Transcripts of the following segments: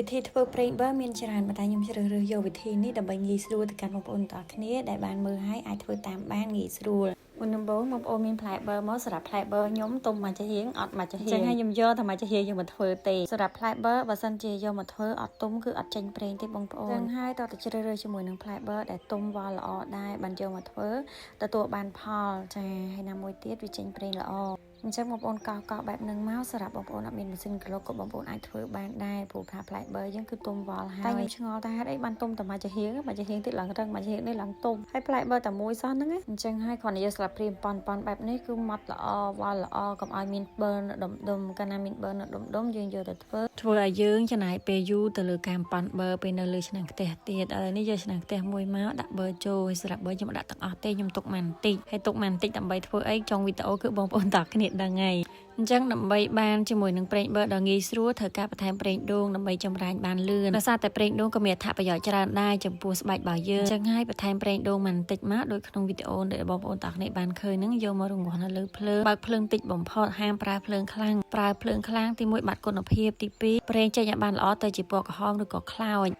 វិធីធ្វើប្រេងប័រមានច្រើនប៉ុន្តែខ្ញុំជ្រើសរើសយកវិធីនេះដើម្បីងាយស្រួលទៅកាន់បងប្អូនទាំងអស់គ្នាដែលបានមើលហើយអាចធ្វើតាមបានងាយស្រួលមុនដំបូងបងប្អូនមានផ្លែប័រមកសម្រាប់ផ្លែប័រខ្ញុំទុំមួយចាហៀងអត់មួយចាហៀងចឹងហើយខ្ញុំយកតែមួយចាហៀងយកមកធ្វើទេសម្រាប់ផ្លែប័របើសិនជាយកមកធ្វើអត់ទុំគឺអត់ចេញប្រេងទេបងប្អូនចឹងហើយតោះតែជ្រើសរើសជាមួយនឹងផ្លែប័រដែលទុំវល់ល្អដែរបានយកមកធ្វើទទួលបានផលចាហើយណាមួយទៀតវាចេញប្រេងល្អអញ្ចឹងបងប្អូនកោសកោសបែបហ្នឹងមកសម្រាប់បងប្អូនអត់មានម៉ាស៊ីនក្រឡុកក៏បងប្អូនអាចធ្វើបានដែរព្រោះថាផ្លែប័រយើងគឺទុំវល់ហើយតែខ្ញុំឆ្ងល់ថាហេតុអីបានទុំតែមួយចាហៀងមួយចាហៀងទៀតឡើងរឹងមួយចាហៀងនេះឡើងទុំហើយផ្លែប័រតែមួយសោះហ្នឹងណាអញ្ចឹងហើយគ្រាន់តែយកស្លាបព្រាប៉ុនប៉ុនបែបនេះគឺម៉ត់ល្អវល់ល្អកុំឲ្យមានប័រនៅដុំដុំកាលណាមានប័រនៅដុំដុំយើងយកទៅធ្វើធ្វើឲ្យយើងចំណាយពេលយូរទៅលើការប៉ាន់ប័រពេលនៅលើឆ្នាំងខ្ទះទៀតឥឡូវនេះយកឆ្នាំងខ្ទះមួយមកដាក់ប័រចូលហើយសម្រាប់ប័រខ្ញុំដាក់ទាំងអស់ទេខ្ញុំទុកមកបន្តិចហើយទុកមកបន្តិចដើម្បីធ្វើអីចុងវីដេអូគឺបងប្អូនតើគ្នាដឹងហើយអញ្ចឹងដើម្បីបានជាមួយនឹងប្រេងប័រដ៏ងាយស្រួលត្រូវការបន្ថែមប្រេងដូងដើម្បីចម្រាញ់បានលឿនដោយសារតែប្រេងដូងក៏មានអត្ថប្រយោជន៍ច្រើនដែរចំពោះស្បែករបស់យើងអញ្ចឹងហើយបន្ថែមប្រេងដូងបន្តិចមកដូចក្នុងវីដេអូដែលបងប្អូនតើគ្នាបានឃើញហ្នឹងយកមករងាស់នៅលើភ្លើងបើកភ្លើងតិចបំផុតហាមប្រើភ្លើងខ្លាំងប្រើភ្លើងខ្លាំងទី1បាត់គុណភាពទី2ប្រេងចេញឲ្យបានល្អទៅជាពណ៌ក្រហមឬក៏ខ្លោច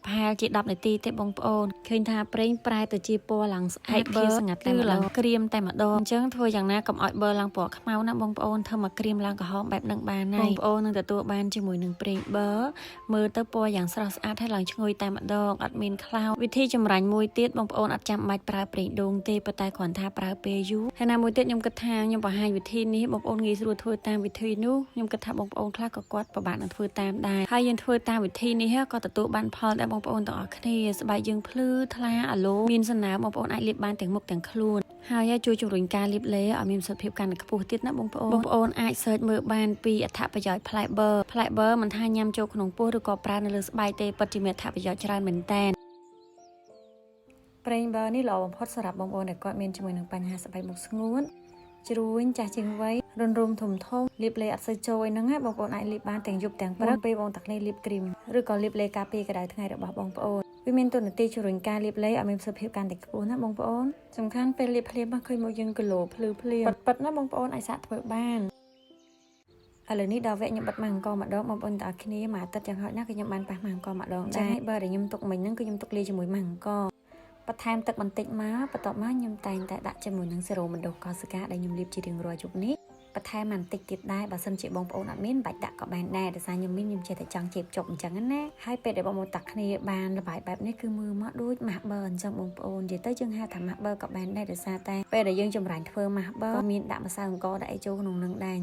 ប្រហែលជា10នាទីទេបងប្អូនឃើញថាប្រេងប្រែទៅជាពណ៌ឡើងស្អាតប័រស្ងាត់តែម្ដងក្រៀមតែម្ដងអញ្ចឹងធ្វើយ៉ាងណាកុំឲ្យប័រឡើងពណ៌ខ្មៅណាបងប្អូនធ្វើមកក្រៀមឡើងក្រហមបែបនឹងបានហើយបងប្អូននឹងទទួលបានជាមួយនឹងប្រេងប័រមើលទៅពណ៌យ៉ាងស្រស់ស្អាតហើយឡើងឈ្ងុយតែម្ដងអត់មានខ្លោចវិធីចម្រាញ់មួយទៀតបងប្អូនអត់ចាំបាច់ប្រើប្រេងដូងទេប៉ុន្តែគ្រាន់ថាប្រើពេលយូរហើយណាមួយទៀតខ្ញុំគិតថាខ្ញុំបង្ហាញវិធីនេះបងប្អូនងាយស្រួលធ្វើតាមវិធីនោះខ្ញុំគិតថាបងប្អូនខ្លះក៏គាត់ពិបាកនឹងធ្វើតាមដែរហើយយើងធ្វើតាមវិធីនេះក៏ទទួលបានផលដែរបងប្អូនទាំងអស់គ្នាស្បែកយើងភ្លឺថ្លាអាឡូមានសំណើមបងប្អូនអាចលាបបានទាំងមុខទាំងខ្លួនហើយជួយជំរុញការលាបឡេឲ្យមានប្រសិទ្ធភាពកាន់តែខ្ពស់ទៀតណាបងប្អូនបងប្អូនអាច search មើលបានពីអត្ថប្រយោជន៍ផ្លែប័រផ្លែប័រមិនថាញ៉ាំចូលក្នុងពោះឬក៏ប្រើនៅលើស្បែកទេពិតជាមានអត្ថប្រយោជន៍ច្រើនមែនតើប្រេងប័រនេះល្អបំផុតសម្រាប់បងប្អូនដែលគាត់មានជាមួយនឹងបញ្ហាស្បែកមុខស្ងួតជ្រួញចាស់ជាងវ័យរុនរុំធំធំលាបលេអត់សូវចូលហ្នឹងណាបងប្អូនអាចលាបបានទាំងយប់ទាំងព្រឹកពេលបងតាគ្នាលាបគ្រីមឬក៏លាបលេការពារកម្ដៅថ្ងៃរបស់បងប្អូនវាមានតួនាទីជំរុញការលាបលេឲ្យមានប្រសិទ្ធភាពកាន់តែខ្ពស់ណាបងប្អូនសំខាន់ពេលលាបភ្លាមមកឃើញមកយើងគីឡូភ្លឺភ្លាមប៉ិតៗណាបងប្អូនអាចសាកធ្វើបានឥឡូវនេះដល់វគ្គខ្ញុំបិទម៉ាំងអង្គម្ដងបងប្អូនទាំងអស់គ្នាមួយអាទិត្យយ៉ាងហោចណាស់គឺខ្ញុំបានប៉ះម៉ាំងអង្គម្ដងដែរបើដែលខ្ញុំទុកមិញហ្នឹងគឺខ្ញុំទុកលាយជាមួយម៉ាំងអង្គបន្ថែមទឹកបន្តិចមកបន្ទាប់មកខ្ញុំតែងតែដាក់ជាមួយនឹងសេរ៉ូបណ្ដុះកោសិកាដែលខ្ញុំលាបជារៀងរាល់យប់នេះបន្ថែមបន្តិចទៀតដែរបើសិនជាបងប្អូនអត់មានបាច់ដាក់ក៏បានដែរដោយសារខ្ញុំមានខ្ញុំចេះតែចង់ជេបជប់អញ្ចឹងណាហើយពេលដែលបងប្អូនតាក់គ្នាបានលបាយបែបនេះគឺមើលមកដូចម៉ាស់ប័រអញ្ចឹងបងប្អូននិយាយទៅយើងហៅថាម៉ាស់ប័រក៏បានដែរដោយសារតែពេលដែលយើងចម្រាញ់ធ្វើម៉ាស់ប័រក៏មានដាក់ម្សៅអង្ករដាក់អីចូលក្នុងនឹងដែរ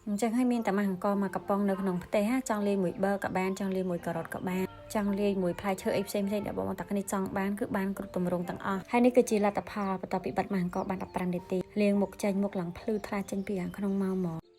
អញ្ចឹងហើយមានតែម៉ាស់អង្ករមកកំប៉ុងនៅក្នុងផ្ទះចង់លាយមួយប័រក៏បានចង់លាយមួយការ៉ុតក៏បានចង់លាយមួយផ្លែឈើអីផ្សេងផ្សេងដែលបងប្អូនតាគ្នាចង់បានគឺបានគ្រប់ទម្រង់ទាំងអស់ហើយនេះគឺជាលទ្ធផលបន្ទាប់ពីបិទម៉ាស់អង្ករបាន15នាទីលាងមុខចេញមុខឡើងភ្លឺថ្លាចេញពីខាងក្នុងមកហ្មង។